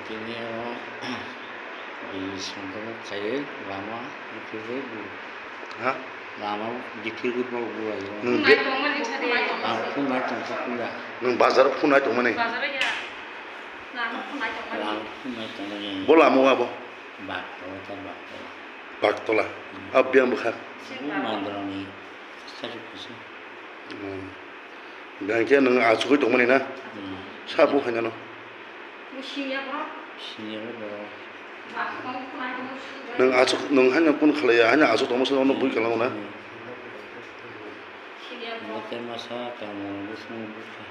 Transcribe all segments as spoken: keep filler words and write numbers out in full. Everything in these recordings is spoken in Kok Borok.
Tini o bini songkoro khaye lama biphirwi bu. Ha? Lama biphirwi bo bu ai. Nwng be- Ang phunai tongkha puya. Nwng bazar phunai tongmani? Bazar ya. Lama phunai tongmani. Lama phunai tongmani. Bo lama wa bo? Baktola ta baktola. Baktola. Hmm. A biyang bwkha. Bu mandrani sari kusu. Hmm. Biyang khe nwng achugwi tongmani na? Hmm. Sa bu khainano? Siniya bo. Nwng achuk, nwng haino kun khalaiya, haino achuk tongma sano bui kalango na? Hmm. Mote masa tamo bwswng bwkha.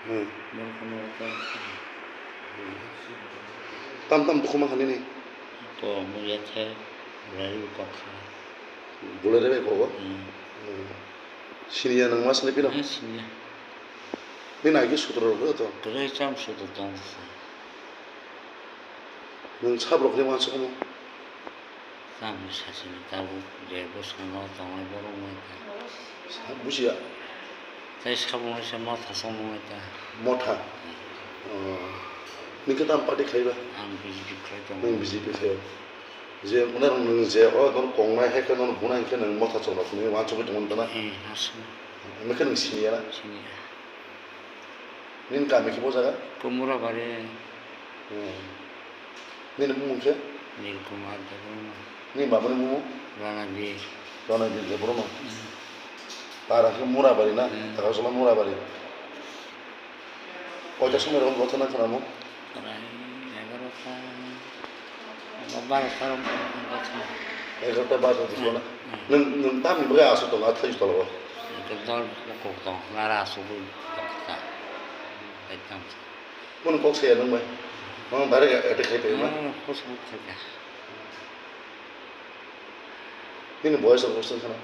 Hmm. Bwkha no ta. Tam tam bukhuma kha nini? Ko muya the, bwrwi kokha. Bulai rebe kogo? Hmm. Hmm. Siniya nwng ma sini pino? Eh, siniya. Nini agi sutro rok to? Kwrwi cham sutro tong sa. Nwng sabrok ni uansukmo? Tamo sachini tabuk je bwskango tongnai borok wngkha. Sa-, bujiya. Tei sabukni se motha songmung wngkha. Motha? Hmm. Oh. Nini khe tam party khaiba? Ang B J P khlai tongo. Nwng B J P khaio. Je mane nwng je o nono kongnai hai khe nono bunai khe nwng motha chwng rok nini uansugwi tongmani tana? Hmm, aswk. Nwng khe nwng siniya na? Siniya. Nini kami khe bo jaga? Kumura bari. Hmm. Nini bumung khe? Nil Kumar Debbarma. Nini babani bumung? Ranabir. Ranabir Debbarma. Hmm. Para khe Murabari na? Hmm. Takasala Murabari. Koita somoi rokom gotha na khnamo? Prai egarota. Ba barota rokom gotha. Egarota barota dikho na? Hmm. Nwng, nwng tamni bagwi aswk tongo, a thaisu tolao? Ekdom dol kok tong, nara aswk bo tongkha. Ekdom. Bono kok saya nwng bai. Bono direct attack khai paima. Hmm, kosong khaikha. Nini boyes rok bwswk khana?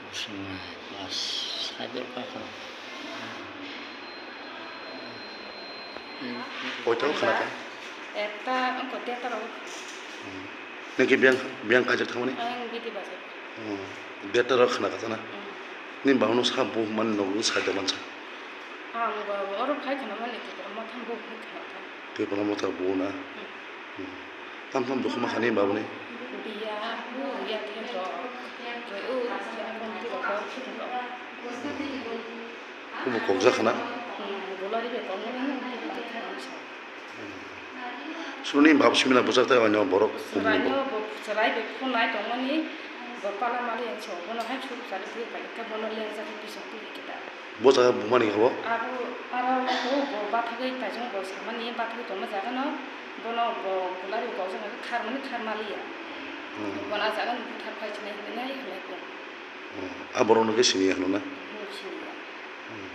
Bwswk nai, class five o kha khana. Koita o khana kha? Ekta, wngkha deta rok. Hmm. Nini khe biyang, biyang kaijak thangmani? Ang Bidi Bazar. Hmm. Deta rok khana kha na? Hmm. Nini babuno sa bo mani nogo sa da mansa? Ang bo oro khai khana mani, Tipra Motha bo khai khana kha. Tipra Motha bo na? Hmm. Hmm. Tam tam dukhu ma khani babuni? Biya, bu ya the ro. Ke u, ya kon ti ro ko. Kubu kokja khana? Hmm, gulari be kon ni, hmm, hmm, hmm. Suni bab simina bujak ta oino borok. Suraino bo, surai be phunai tongmani, bo pala mali ang so, bono hai chuk sari phi pai, ka bono leng jati pisong phi kita. Bo jaga bumani kha bo? Abo, aro bo, bo bathagwi taijong bo samani, bathagwi tongma jaga no, bono bo gulari bo kokjak kharmani kharmaliya. Hmm. Bono a jaga no buthar phai sinai hinwi nai hinlai bo. Hmm. A borok no khe siniya hwnwi na? Hmm, siniya. Hmm.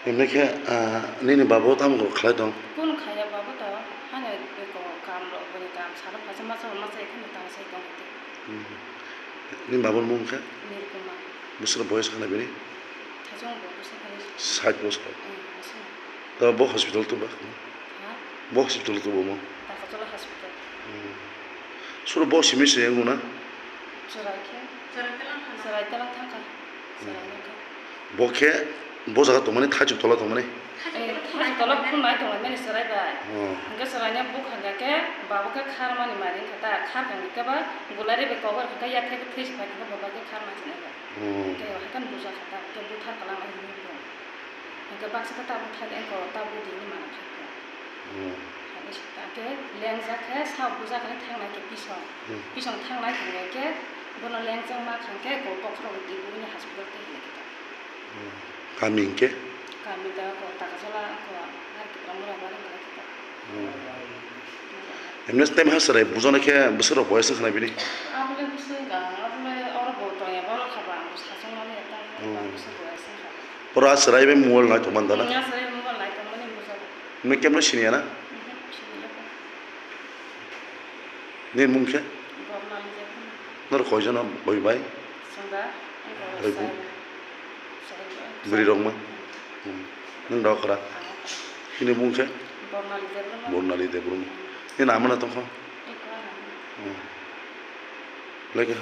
Emni khe, ah, nini babo tamo khlai tong? Kun khaya babo to, hano eko kam rok bini kam salo phaisa masa masa ekheno tang sai tong. Hmm. Nini baboni mung khe? Nirukuma. Bwswk boyes khana bini? Thajong bo bwswk khani. Sait bosor. Hmm, bwswk. To bo hospital tuba? Ha? Bo hospital tubo mo? Takatula hospital. Hmm. Suro bo simi se yangu na? Chwrai khe. Chwrai talang thangkha. Hmm. Chwrai nangkha. Bo khe bo jaga tongmani, thaichuk tola tongmani? Eh, thaichuk tola phunai tongmani chwrai bai. Oh. Hwnkhe chwraino bukhang khe babo khe kharmani mari wngkha ta, kharkang khe ba gulari bai kobo khe yathai khe thwi se phai khe bo bai khe kharma sinai bai. Oh. Hwnkhe haikhe bujakha ta, hwnkhe buthar kwlangma hinwi bo. Hwnkhe baksa khe tabuk thani eko tabuk dini mana thangkha. Hmm. Hwnkhe lengjak khe sa bujakha ni thangnai khe pisong. Hmm. Pisong thangnai thangya khe bono lengjak ma khang khe eko bokhorok twi bini hospital twi hinwi khe ta. Hmm. Kami hinkhe? Kami da eko Takasala eko Harkipra mura bari hinwi khe ta. Hmm. Emnes time ha chwrai bujana khe bwswk rok boyes wngkha na bini? Abole bwswk wngkha, abole oro bo tongya, bono kha ba ang sachwng mani ya ta, hmm, bwswk boyes wngkha. Oro a chwrai bai mobile nai tongmani da na? Hmm, a chwrai mobile nai tongmani bujak. Nini kemno siniya na? Mhm, siniya kho. Nini mung khe? Bornali Debbarma. Nor koijon boi bai? Chwng da, ang bo boi bu? Sai. Bwrwi rok ma? Hmm. Nwng da okra? Ang okra. Nini mung khe? Bornali Debbarma. Bornali Debbarma. Hmm. Nini ama na tongkha? Eko ano. Hmm. Belai khe